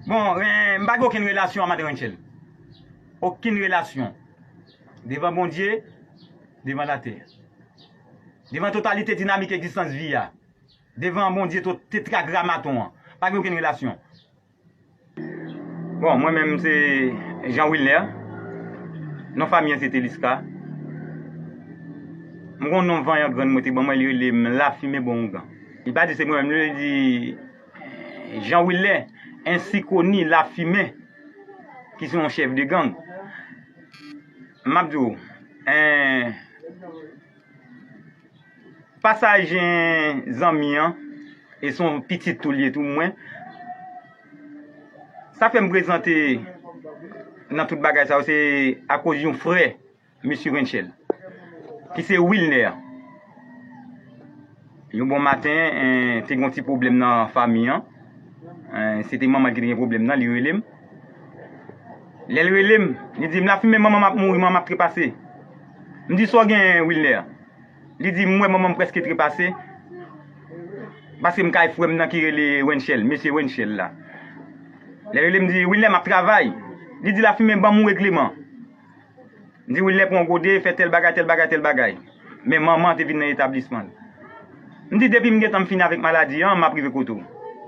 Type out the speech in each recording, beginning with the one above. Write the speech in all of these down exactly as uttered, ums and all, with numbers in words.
Bon, eh, m pa gen okenn relasyon a Madan Rentchel. Okenn relasyon. Devan Bondye, devan latè. Devan totalite dinamik egzistans vi a. Devan Bondye to-, tetragramaton an. Pa gen okenn relasyon. Bon, mwen menm se Jean Wilner. Non fanmi an se Teliska. M gon non vanyan grann mwen te ban mwen, li rele m Lafimen Bon Ougan. Li pa di se mwen menm, li di Jean Wilner, ensi koni Lafimen, ki se yon chèf de gang. M ap di w, en, pasaje zanmi an, e se yon pitit tou li ye tou mwen. Sa fè m prezante nan tout bagay sa yo, se akoz yon frè Mesye Rentchel, ki se Wilner. Yon bon maten, en, te gen yon ti pwoblèm nan fanmi an. En, se te manman l ki te gen pwoblèm nan, li rele m. Lè l rele m, li di m, "Lafimen, manman m ap mouri, manman m ap trepase." M di, "Sa w gen, Wilner?" Li di, "M wè manman m prèske trepase, paske m kay frè m nan ki rele Rentchel, mesye Rentchel la." Lè l rele m, di, "Wilner, m ap travay." Li di, "Lafimen, ban m yon regleman." M di, "Wilner, pran yon gode, fè tèl bagay, tèl bagay, tèl bagay." Men manman te vin nan etablisman l. M di, "Depi m gentan m fini avèk maladi an, m ap rive kote w."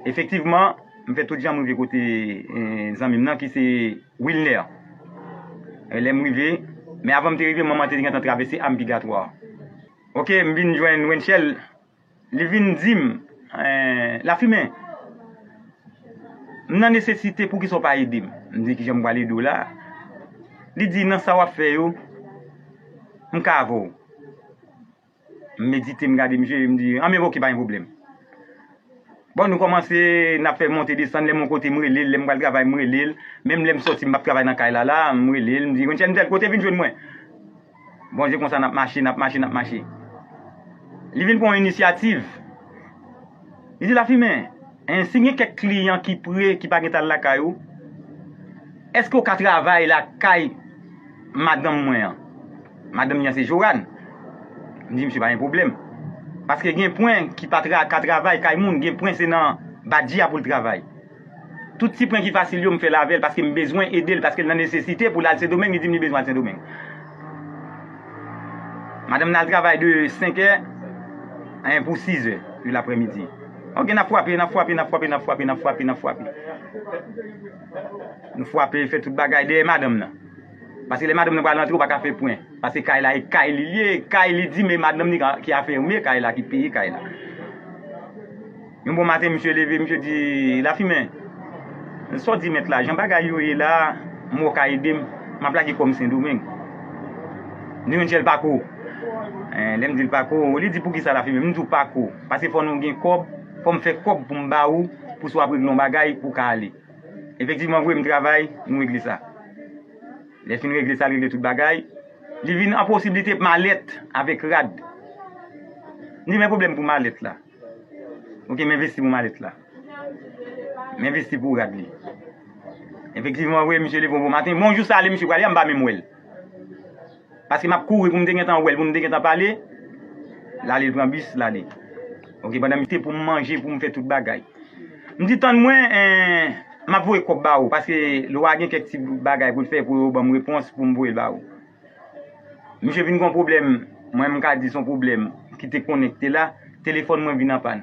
Efektivman, m fè tout jan m rive kote, eh, zanmi m nan ki se Wilner. E lè m rive, men avan m te rive, manman te gentan travèse Arme Purgatoire. Oke, m vin jwenn Rentchel, li vin di m, eh, "Lafimen, m nan nesesite, poukisa w pa ede m?" M di, "Kijan m pral ede w la?" Li di, "Nan sa w ap fè yo, m ka avè w." M medite, m gade misye, m di, "An, men oke, pa gen pwoblèm." Bon, nou kòmanse, n ap fè monte desann, lè m yon kote, m rele l, lè m pral travay, m rele l, menm lè m sòti, m p ap travay nan kay la, la, m rele l, m di, "Rentchel, m tèl kote, vin jwenn mwen." Bon, se konsa n ap mache, n ap mache, n ap mache. Li vin pran yon inisyativ. Li di, "Lafimen, en, si gen kèk kliyan ki pre, ki pa gentan al lakay ou, èske w ka travay lakay madanm mwen an?" Madanm li an se Joanne. M di, "Misye, pa gen pwoblèm." Paske gen pwen ki pa tra-, ka travay kay moun, gen pwen se nan badji a pou l travay. Tout ti pwen ki fasil yo, m fè l avè l, paske m bezwen ede l, paske l nan nesesite pou l al Sendomeng, li di m li bezwen al Sendomeng. Madanm nan al travay de senkè, en, pou sizè de laprèmidi. Oke, n ap frape, n ap frape, n ap frape, n ap frape, n ap frape, n ap frape. Nou frape, fè tout bagay dèyè madanm nan. Paske lè madanm nan pral antre, ou pa ka fè pwen. Paske kay la, e kay li, li ye, kay li di, men madanm li ka, ki afème kay la, ki peye kay la. Yon bon maten, misye leve, misye di, "Lafimen, sa w di mèt la, jan bagay yo ye la, m wè w ka ede m, m ap lage kò m Sendomeng." M di, "Rentchel, pako." En, lè m di l pako, li di, "Poukisa, Lafimen?" M di w, "Pako. Paske fò nou gen kòb, fò m fè kòb pou m ba ou, pou si w ap regle yon bagay, pou w ka ale." Efektivman vre, m travay, nou regle sa. Lè fin regle sa, l regle tout bagay. Li vin an posiblite malèt avèk rad. M di, "Men pwoblèm pou malèt la." Oke, m envesti pou malèt la. M envesti pou rad li. Efektivman vre, misye leve yon bon maten. Bon, jou sa ale, misye prale, m pa menm wè l. Paske m ap kouri pou m te gentan wè l, pou m te gentan pale. L ale, l pran bis, l ale. Oke, pandan m te pou m manje, pou m fè tout bagay. M di, "Tann mwen, en, m ap voye kòb ba ou, paske lwa gen kèk ti bagay pou l fè, pou yo ban m repons, pou m voye l ba ou." Misye vin gon pwoblèm, mwen m ka di se yon pwoblèm ki te konekte la, telefòn mwen vin an pàn.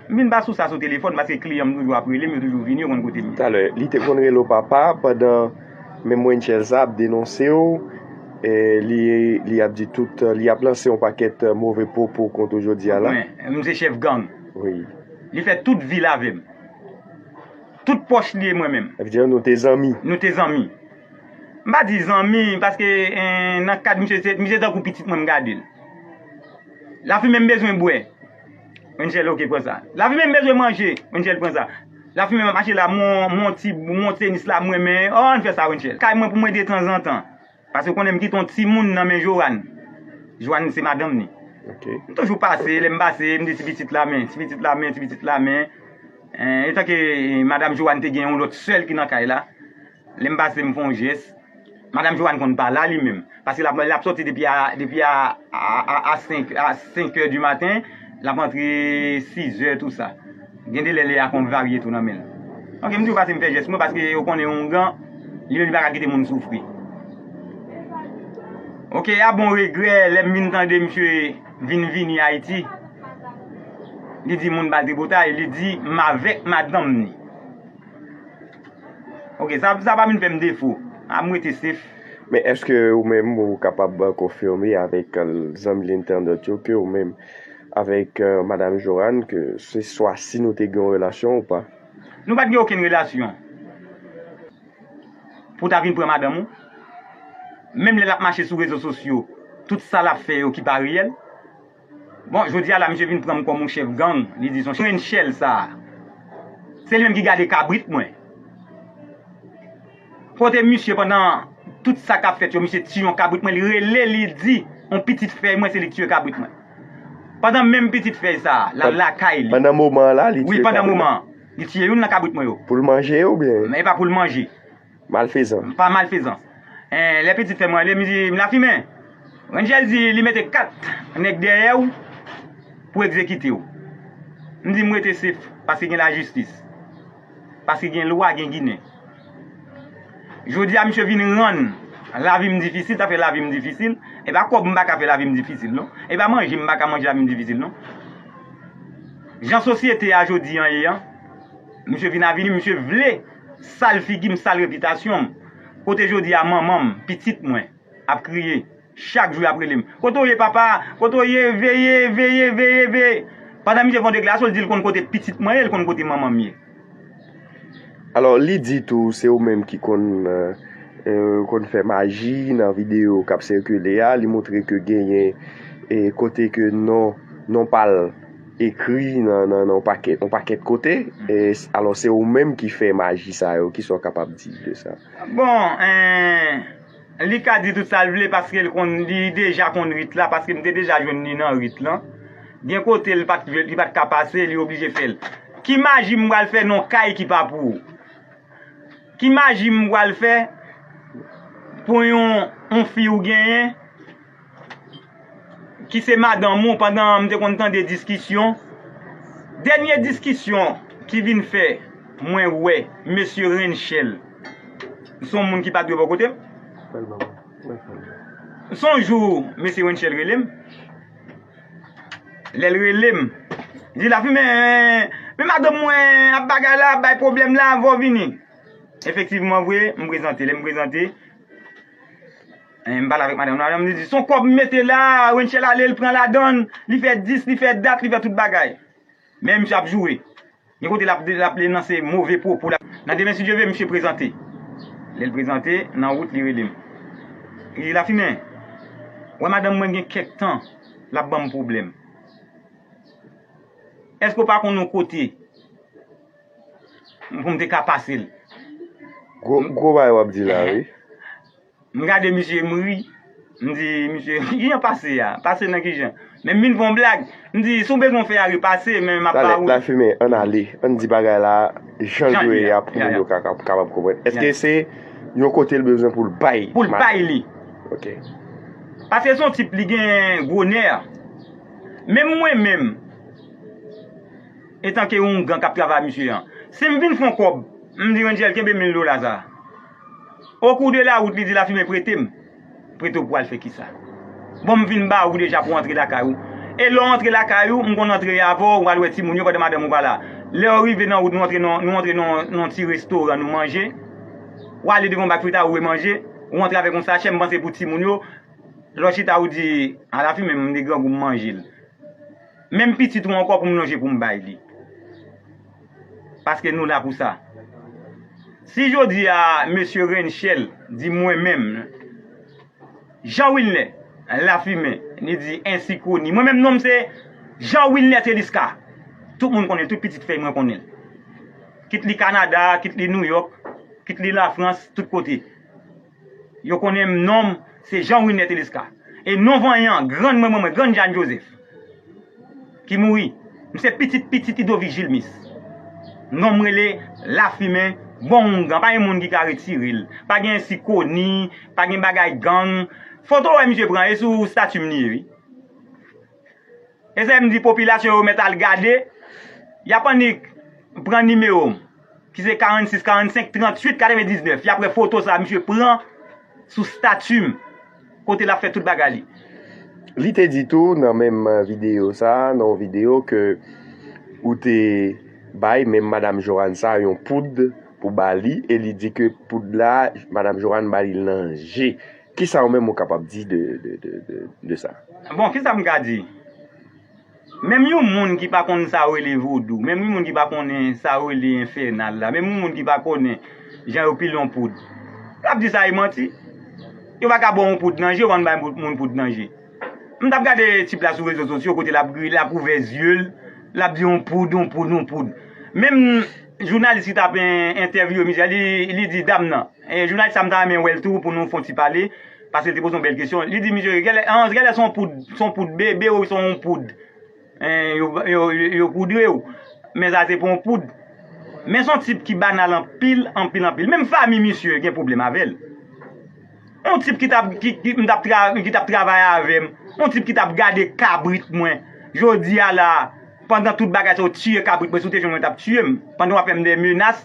M vin pa sou sa sou telefòn, paske kliyan m toujou ap rele m, yo toujou vini, yo konn kote m ye. Talè, li te konn rele w papa pandan menm Rentchel sa ap denonse w, e li, li ap di tout, li ap lanse yon pakèt move pwopo kont ou jodi a la. Mwen, m se chèf gang. Wi. Li fè tout vi l avè m. Tout pwòch li e mwen menm. Sa vle di nou te zanmi. Nou te zanmi. M pa di zanmi, paske, en, nan kad misye, se, misye tankou pitit mwen m gade l. Lafimen, m bezwen bwè. Rentchel, oke, pran sa. Lafimen, m bezwen manje. Rentchel, pran sa. Lafimen, m ap mache la, mon, mon ti, mon tenis la, m renmen. Oh, ann fè sa, Rentchel. Kay mwen pou mwen detanzantan. Paske w konnen m kite yon timoun nan men Joanne. Joanne se madanm ni. Ok. M toujou pase, lè m pase, m di ti pitit la men, ti pitit la men, ti pitit la men. Eh, etan ke, eh, madanm Joanne te gen yon lòt sè l ki nan kay la. Lè m pase, m fè yon jès. Madanm Joanne konn pa la li menm. Paske l ap, l ap sòti depi a, depi a, a, a, a senk, a senk è di maten, l ap antre sis è, tou sa. Gen de lè, lè a konn varye tou nan men l. Ok, m di w pase m fè jès mwen paske yo konnen oungan, li menm li pa ka kite moun soufri. Ok, a bon regrè, lè m vin tande misye vin vini Ayiti, li di moun ba l tripotay, li di m avèk madanm ni. Ok, sa, sa pa vin fè m defo. A m rete sef. Men èske ou menm ou kapab konfime avèk zanmi entènot yo ke ou menm avèk madanm Joanne ke se swa si nou te gen yon relasyon ou pa? Nou pa t gen okenn relasyon. Pou w ta vin pran madanm ou, menm lè l ap mache sou rezo sosyo, tout sa l ap fè yo ki pa reyèl. Bon, jodi a la misye vin pran m kòm yon chèf gang, li di se yon Rachel sa. Se li menm ki gade kabrit mwen. Kote misye pandan tout sa k ap fèt yo, misye tiye yon kabrit mwen, li rele, li di yon pitit fèy mwen se li k tiye kabrit mwen. Pandan menm pitit fèy sa, l al lakay li. Pandan moman an la, li tiye kabrit. Wi, pandan moman an. Li tiye youn nan kabrit mwen yo. Pou l manje yo oubyen? Men e pa pou l manje. Malfezan. Pa malfezan. En, lè pitit fèy mwen rele m, li di m Lafimen. Rachel di li mete kat nèg dèyè w pou egzekite w. M di m rete sef paske gen lajistis. Paske gen lwa, gen ginen. Jodi a misye vin rann lavi m difisil, sa fè lavi m difisil. E pa kòb m pa ka fè lavi m difisil non. E pa manje m pa ka manje lavi m difisil non. Jan sosyete a jodi an ye an, misye vin avili, misye vle sal figi m, sal repitasyon m. Kote jodi a manman m, pitit mwen ap kriye, chak jou y ap rele m kote w ye papa, kote w ye, veye, veye, veye, veye. Pandan misye fè yon deklarasyon, l di l konn kote pitit mwen ye, l konn kote manman m ye. Alò, li di tou se ou menm ki konn konn fè maji nan videyo k ap sikile a, li montre ke genyen kote ke non non pa l ekri nan nan nan yon pakèt yon pakèt kote. Alò se ou menm ki fè maji sa yo, kisa w kapab di de sa? Bon, en, li ka di tout sa l vle paske l konn, li deja konn rit la, paske m te deja jwenn li nan rit lan. Gen kote l pa t, li pa t ka pase, li oblije fè l. Ki maji m pral fè nan yon kay ki pa pou ou? Ki maji m pral fè pou yon, yon fi ou genyen ki se madanm ou pandan m te konn tande diskisyon. Dènye diskisyon ki vin fè mwen wè mesye Rachel, se yon moun ki pa dwe bò kote m. Se yon jou mesye Rachel rele m. Lè l rele m, li di Lafimen, men madanm mwen ap bagay la, ap bay pwoblèm la, fò w vini. Efektivman vre, m prezante. Lè m prezante, en, m pale avèk madanm nan, madanm li di se yon kòb m mete la, Rachel ale, l pran ladann, li fè dis, li fè dat, li fè tout bagay. Men misye ap joure. Gen kote l ap, l ap denonse move pwopo la. Nan demen si Dye vle, misye prezante. Lè l prezante, nan wout li rele m. Li di Lafimen, wè madanm mwen gen kèk tan, l ap ban m pwoblèm. Èske w pa konn yon kote pou m te ka pase l? Gwo gwo bagay w ap di la wi. M gade misye, m ri. M di misye, kijan pase a? Pase nan kijan? Men m vin fè yon blag. M di si w bezwen w fè a repase, men m ap ba ou. Lafimen, ann ale. Ann di bagay la jan l dwe a pou moun yo ka kapab konprann. Èske se yon kote l bezwen pou l bay? Pou l bay li. Paske se yon tip li gen gwo nè. Menm mwen menm, etanke oungan k ap travay ak misye an, si m vin fè yon kòb, m di Rangel kenbe mil dola sa. Okou de lawout li di Lafimen prete m. Prete w pou al fè kisa? Bon m vin ba ou deja pou w antre lakay ou. E lè w antre lakay ou, m konn antre avè w, w al wè timoun yo pandan madanm ou pa la. Lè w rive nan wout nou antre nan, nou antre nan, nan ti restoran nou manje. W ale devan yon bak frita ou remanje. Ou antre avèk yon sachè, m panse pou timoun yo. Lè w chita ou di, a Lafimen m te grangou m manje l. Menm pitit ou ankò pou m lonje pou m bay li. Paske nou la pou sa. Si jodi a mesye Rachel di mwen menm, Jean Wilner Lafimen, li di ensi koni. Mwen menm non m se Jean Wilner Teliska. Tout moun konnen l, tout pitit fèy mwen konnen l. Kit li Kanada, kit li Nouyòk, kit li Lafrans, tout kote. Yo konnen m non m se Jean Wilner Teliska. E non vanyan grann mwen, mwen, mwen, grann Jane Joseph ki mouri. M se pitit pitit Idovi Jilmis. Non m rele Lafimen, bon oungan, pa gen moun ki ka retire l. Pa gen ensi koni, pa gen bagay gang. Foto w wè misye pran, e sou stati m li ye wi. E sa m di popilasyon yo mèt al gade, y ap annik pran nimewo m. ki se karannsis, karannsenk, tranntuit, katrevendiznèf. Y ap wè foto sa a misye pran sou stati m, kote l ap fè tout bagay li. Li te di tou nan menm videyo sa a, nan yon videyo ke ou te bay menm madanm Joanne sa yon poud pou ba li, e li di ke poud la, madanm Joanne ba li l nan je. Kisa ou menm ou kapab di de, de, de, de, de sa? Bon, kisa m ka di? Menm yon moun ki pa konn sa yo rele vodou, menm yon moun ki pa konnen sa yo rele enfènal la, menm yon moun ki pa konnen jan yo pile yon poud, l ap di sa e manti. Yo pa ka ba w yon poud nan je, yo pa konn bay moun poud nan je. M t ap gade tip la sou rezo sosyo kote l ap gri, l ap ouvè zye l, l ap di yon poud, yon poud, yon poud. Menm jounalis ki t ap en- entèvyouwe misye a, li, li di dam nan, e jounalis sa m ta renmen wè l tou pou nou fè yon ti pale, paske l te poze yon bèl kesyon. Li di misye, genlè, an, genlè se yon poud, se yon poud bebe ou se yon poud. En, yo, yo, yo poudre w. Men sa se pa yon poud. Men se yon tip ki banal anpil, anpil, anpil. Menm fanmi misye gen pwoblèm avè l. Yon tip ki t ap, ki, ki, m t ap tra, ki t ap travay avè m. Yon tip ki t ap gade kabrit mwen. Jodi a la, pandan tout bagay sa yo tiye kabrit mwen, si w te jwenn mwen, t ap tiye m. Pandan w ap fè m de menas,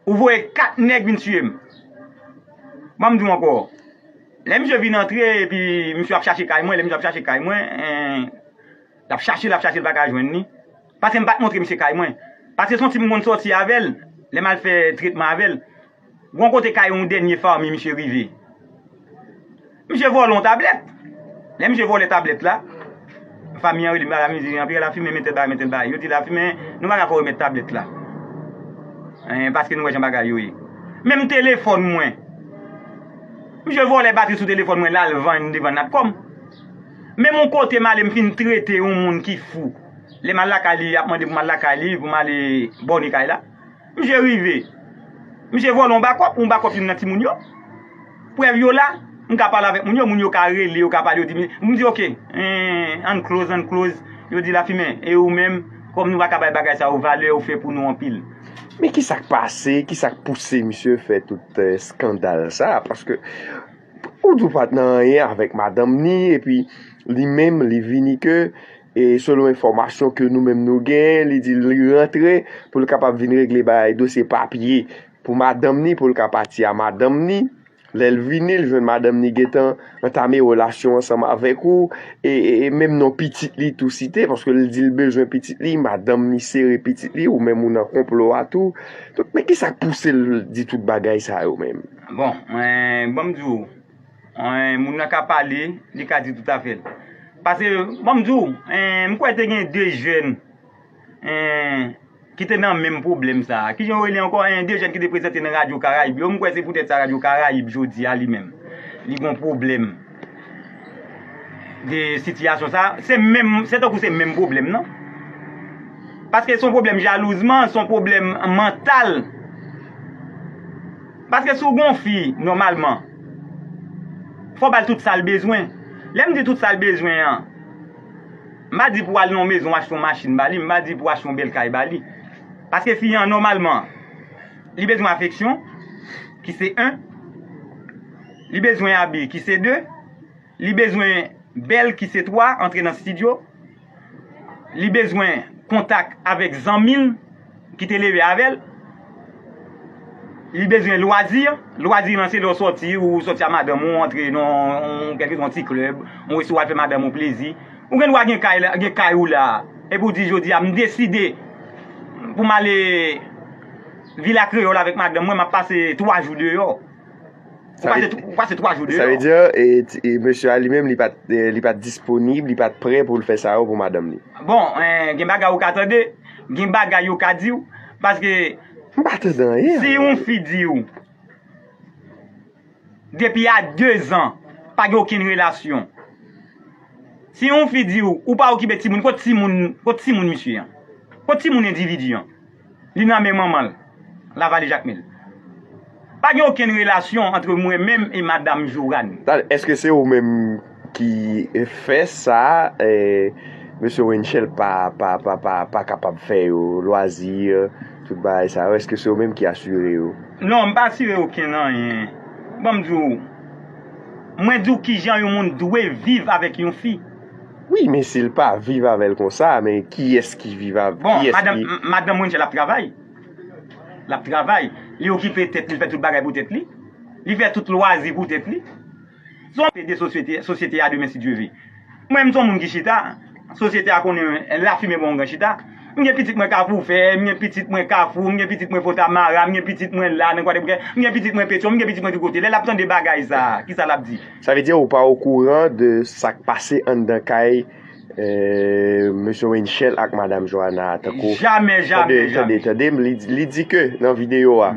ou voye kat nèg vin tiye m. Ban m di w ankò. Lè misye vin antre, epi misye ap chache kay mwen, lè misye ap chache kay mwen, en, l ap chache, l ap chache, l pa ka jwenn li. Paske m pa t montre misye kay mwen. Paske se yon tip m konn sòti avè l, lè m al fè tretman avè l. Gon kote kay yon dènye fanmi misye rive. Misye vòlè yon tablèt. Lè misye vòlè tablèt la, fanmi an rele m, bagay, misye di, Pierre Lafimen, men tèl bagay, men tèl bagay. Yo di Lafimen, nou pa ka fè w remèt tablèt la. En, paske nou wè jan bagay yo ye. Menm telefòn mwen. Misye vòlè batri sou telefòn mwen, l al vann devan Natcom. Menm yon kote m ale, m fin trete yon moun ki fou. Lè m al lakay li, y ap mande pou m al lakay li, pou m ale bòne kay la. Misye rive. Misye vòlè yon bakòp, yon bakòp youn nan timoun yo. Prèv yo la, m ka pale avèk moun yo, moun yo ka rele, yo ka pale, yo di, m di, oke, en, ann close, ann close. Yo di Lafimen, e ou menm, kòm nou pa ka bay bagay sa yo valè, ou fè pou nou anpil. Men kisa k pase, kisa k pouse misye fè tout eh, eskandal sa? Paske ou di w pa t nan anyen avèk madanm ni, epi li menm, li vini ke, e selon enfòmasyon ke nou menm nou gen, li di li rantre pou l kapab vin regle bagay dosye papye pou madanm ni, pou l ka pati a madanm ni. Lè l vini, l jwenn madanm ni gentan antame relasyon ansanm avèk ou, e, e, e menm non pitit li tou site, paske l di l bezwen pitit li, madanm ni sere pitit li, ou menm ou nan konplo a tou. Donk, men kisa k pouse l di tout bagay sa yo menm? Bon, mwen, ban m di w, en, moun nan ka pale, li ka di tout afè l. Paske, ban m di w, en, m kwè te gen de jèn, en, ki te nan menm pwoblèm sa a. Kijan yo rele ankò? En, de jèn ki te prezante nan Radyo Karayib yo. M kwè se poutèt sa Radyo Karayib jodi a li menm, li gon pwoblèm de sitiyasyon sa. Se menm, se tankou se menm pwoblèm nan. Paske se yon pwoblèm jalouzman, se yon pwoblèm mantal. Paske si w gon fi, nòmalman, fò w ba l tout sa l bezwen. Lè m di tout sa l bezwen an, m pa di pou w al nan yon mezon achte yon machin ba li, m pa di pou w achte yon bèl kay ba li. Paske fi an, nòmalman, li bezwen afeksyon, ki se en. Li bezwen abi, ki se de. Li bezwen bèl, ki se twa, antre nan stidyo. Li bezwen kontak avèk zanmi l ki te leve avè l. Li bezwen lwazi. Lwazi lan se lè w sòti, ou sòti a madanm ou, antre nan yon kèlkeswa yon ti klèb, yon resto, w al fè madanm ou plezi. Ou gen dwa gen kay la, gen kay ou la, epi w di jodi a, m deside pou m ale Vila Kreyòl avèk madanm mwen, m ap pase twa jou deyò. Ou pase tw- ou pase twa jou deyò. Sa vle di, e, ti- e, mesye a li menm, li pa t, e, li pa t disponib, li pa t prè pou l fè sa yo pou madanm li. Bon, en, gen bagay ou ka tande, gen bagay yo ka di w, paske M pa tande anyen. Si yon fi di w, depi a dezan, pa gen okenn relasyon. Si yon fi di w, ou pa okipe timoun, kot timoun, kot timoun misye an? Kot timoun endividi an? Li nan men manman l, Lavale Jakmèl. Pa gen okenn relasyon ant mwen menm e madanm Joanne. Tande, èske se ou menm ki fè sa, eh, mesye Wenchel pa, pa, pa, pa, pa kapab fè yo, lwazi, tout bagay sa yo? Èske se ou menm ki asire yo? Non, m pa asire okenn anyen. Ban m di w, mwen di w kijan yon moun dwe viv avèk yon fi. Wi, men si l pa viv avè l konsa, men kiyès ki viv avè l? Bon, madanm, madanm Wenchel ap travay. L ap travay, li okipe tèt li, li fè tout bagay pou tèt li. Li fè tout lwazi pou tèt li. Se yon pede sosyete, sosyete a demen si Dye ve. Mwen, m se yon moun ki chita. Sosyete a konnen lafimen bon gran chita. M gen pitit mwen Kafou Fè, m gen pitit mwen Kafou, m gen pitit mwen Fontamara, m gen pitit mwen la nan Kwadèboukè, m gen pitit mwen Petyon, m gen pitit mwen tout kote. Lè l ap tande bagay sa, kisa l ap di? Sa vle di ou pa okouran de sa k pase anndan kay, eh, mesye Rachel ak madam Johanna a, tankou... Jamè, jamè, tande, tande, jamè. Tande m, li, li di ke nan videyo a,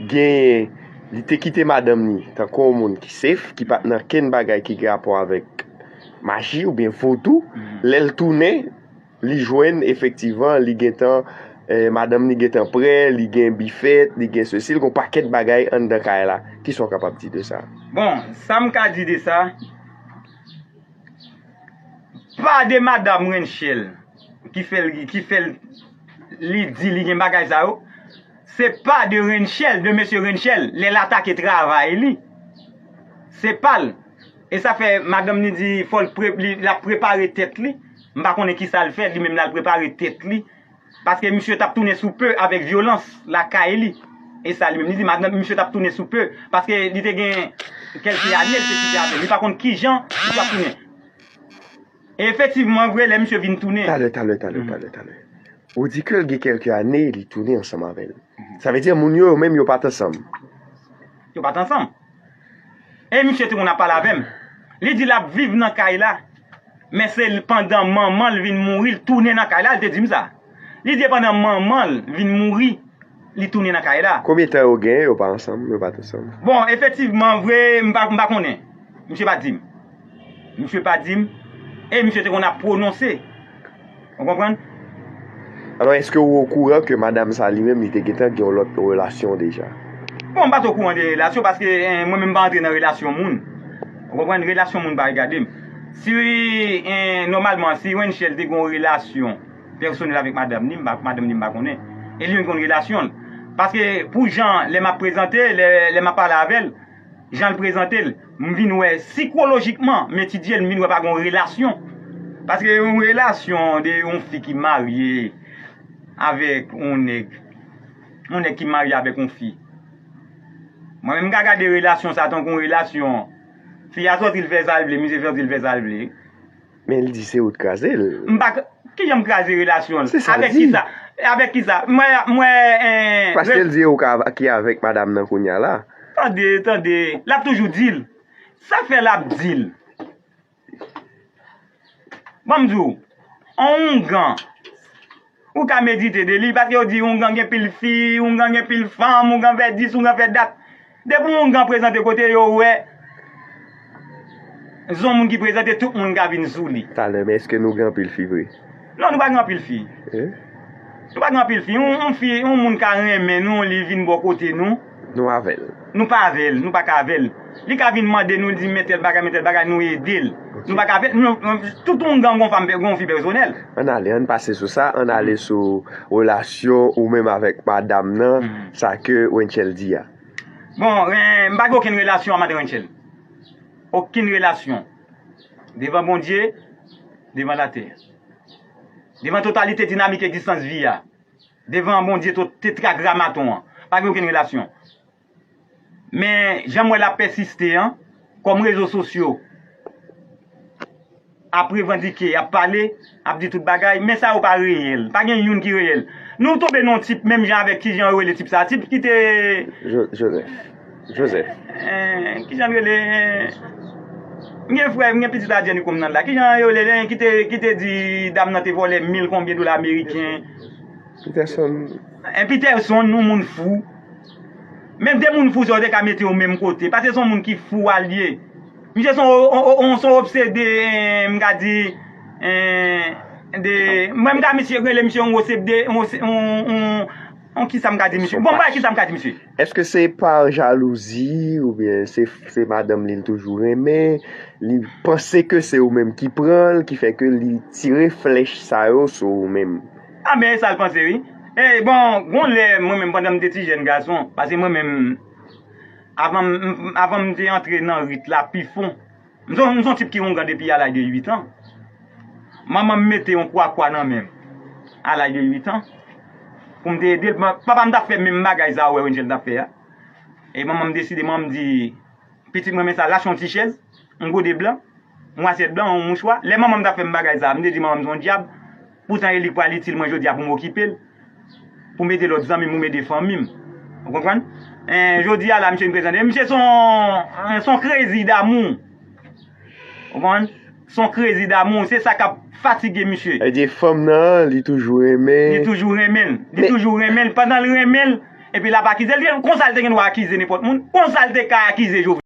genyen, li te kite madanm ni tankou yon moun ki safe, ki pa t nan kenn bagay ki gen rapò avèk maji oubyen vodou. Lè l tounen, li jwenn efektivman, li gentan, eh, madanm ni gentan prè, li gen bifèt, li gen sesi, li gen yon pakèt bagay anndan kay la. Kisa w kapab di de sa? Bon, sa m ka di de sa, pa de madanm Rachel ki fè l, ki fè l, li di li gen bagay sa yo. Se pa de Rachel, de mesye Rachel, lè l atake travay li. Se pa l. E sa fè madanm li di fò l pre-, li, l ap prepare tèt li. M pa konnen kisa l fè, li menm l al prepare tèt li. Paske misye t ap tounen sou pe avèk vyolans lakay li. E sa li menm li di, madanm, misye t ap tounen sou pe. Paske li te gen kèlke ane, li te kite avè l. Li pa konn kijan li t ap tounen. E efektivman vre, lè misye vin tounen. Talè, talè, talè, talè, talè. Ou di ke l gen kèlke ane, li tounen ansanm avè l. Sa vle di, moun yo, yo menm, yo pa t ansanm. Yo pa t ansanm. E misye te konn ap pale avè m. Li di l ap viv nan kay la. Men se l pandan manman l vin mouri, l tounen nan kay la, li te di m sa. Li di pandan manman l vin mouri, li tounen nan kay la. Konbyen tan yo gen, yo pa ansanm, yo pa t ansanm? Bon, efektivman, vre, m pa, m pa konnen. Misye pa di m. Misye pa di m. E misye te konn ap pwononse. Ou konprann? Alò, èske ou okouran ke madanm sa li menm, li te gentan gen yon lòt relasyon deja? Bon, m pa t okouran de relasyon, paske, eh, mwen menm m pa antre nan relasyon moun. Ou konprann? Relasyon moun pa regade m. Si, eh, nòmalman, si Rachel te gen yon relasyon pèsonèl avèk madanm ni, m pa, madanm ni m pa konnen. E li menm ki konn relasyon l. Paske pou jan, lè m ap prezante, lè, lè m ap pale avè l, jan l prezante l, m vin wè sikolojikman, m etidye l, m vin wè pa gen yon relasyon. Paske yon relasyon de yon fi ki marye avèk yon nèg, yon nèg ki marye avèk yon fi. Mwen menm, m ka gade relasyon sa tankou yon relasyon. Fi a sòti, l fè sa l vle, misye sòti, l fè sa l vle. Men li di se ou t kraze l. M pa k-, kijan m kraze relasyon l? Se sa l di. Avèk kisa? Avèk kisa? Mwen, mwen, eh, paske l di ou ka, ki avèk madanm nan kounye a la. Tande, tande. L ap toujou di l. Sa fè l ap di l. Ban m di w, on oungan, ou ka medite de li, paske yo di oungan gen pil fi, oungan gen pil fanm, oungan fè dis, oungan fè dat. Depi yon oungan prezante kote yo wè, se yon moun ki prezante, tout moun ka vin sou li. Talè, men èske nou gen anpil fi vre? Non, nou pa gen anpil fi. Eh? Nou pa gen anpil fi. Yon, yon fi, yon moun ka renmen nou, li vin bò kote nou. Nou avè l. Nou pa avè l, nou pa ka avè l. Li ka vin mande nou, li di men tèl bagay, men tèl bagay, nou ede l. Ok. Nou pa ka avè l. Nou, nou, tout oungan gon fanm, gon fi pèsonèl. Ann ale, ann pase sou sa, ann ale sou relasyon ou menm avèk madanm nan, sa ke Rachel di a. Bon, eh, m pa gen okenn relasyon ak madan Rachel. Okenn relasyon. Devan Bondye, devan latè. Devan totalite dinamik egzistans vi a. Devan Bondye to-, tetragramaton an. Pa gen okenn relasyon. Men, jan m wè l ap pèsiste an, kòm rezo sosyo, ap revandike, ap pale, ap di tout bagay, men sa yo pa reyèl. Pa gen youn ki reyèl. Nou tonbe nan yon tip, menm jan avèk kijan yo rele tip sa. Tip ki te... Jo-, Joseph. Joseph. Eh, kijan l rele? Eh, m gen frè, m gen pitit a Jenny Comnand la. Kijan yo rele l, eh, ki te, ki te di dam nan te vòlè mil konbyen dola ameriken? Peterson. Eh, Peterson, yon moun fou. Men de moun fou sa yo te ka mete yo menm kote. Paske se yon moun ki fou a l ye. Misye se yon, yon, yon, yon, se yon obsede, eh, m ka di, eh, de, mwen m ka misye rele misye yon obsede, yon, yon, yon, yon, kisa m ka di misye? Bon, m pa kisa m ka di misye. Èske se pa jalouzi oubyen se, se madanm li l toujou renmen, li panse ke se ou menm ki pran l, ki fè ke li tire flèch sa yo sou ou menm? A, men e sa l panse, wi. E, bon, gon lè, mwen menm, pandan m te ti jèn gason, paske mwen menm, avan m, avan m te antre nan rit la pi fon, m se, m se yon tip ki oungan depi a laj de uit an. Manman m mete yon kwakwa nan men m a laj de uit an. Pou m te ede l, papa m t ap fè menm bagay sa ou wè Wenchel t ap fè a. E manman m deside, manman m di, pitit mwen, men sa, l achte yon ti chèz, yon gode blan, yon asyèt blan, yon mouchwa. Lè manman m t ap fè m bagay sa, m te di manman m se yon dyab. Poutan e li k pral itil mwen jodi a pou m okipe l, pou m ede lòt zanmi m, pou m ede fanmi m. Ou konprann? En, jodi a la, misye vin prezante. Misye se yon, se yon krezi damou. Ou konprann? Se yon krezi damou. Se sa k ap fatige misye. Sa vle di fanm nan, li toujou renmen. Li toujou renmen l. Li toujou renmen l. Pandan l renmen l, epi l ap akize l. Konsa l te gen dwa akize nenpòt moun. Konsa l te ka akize Jovenel.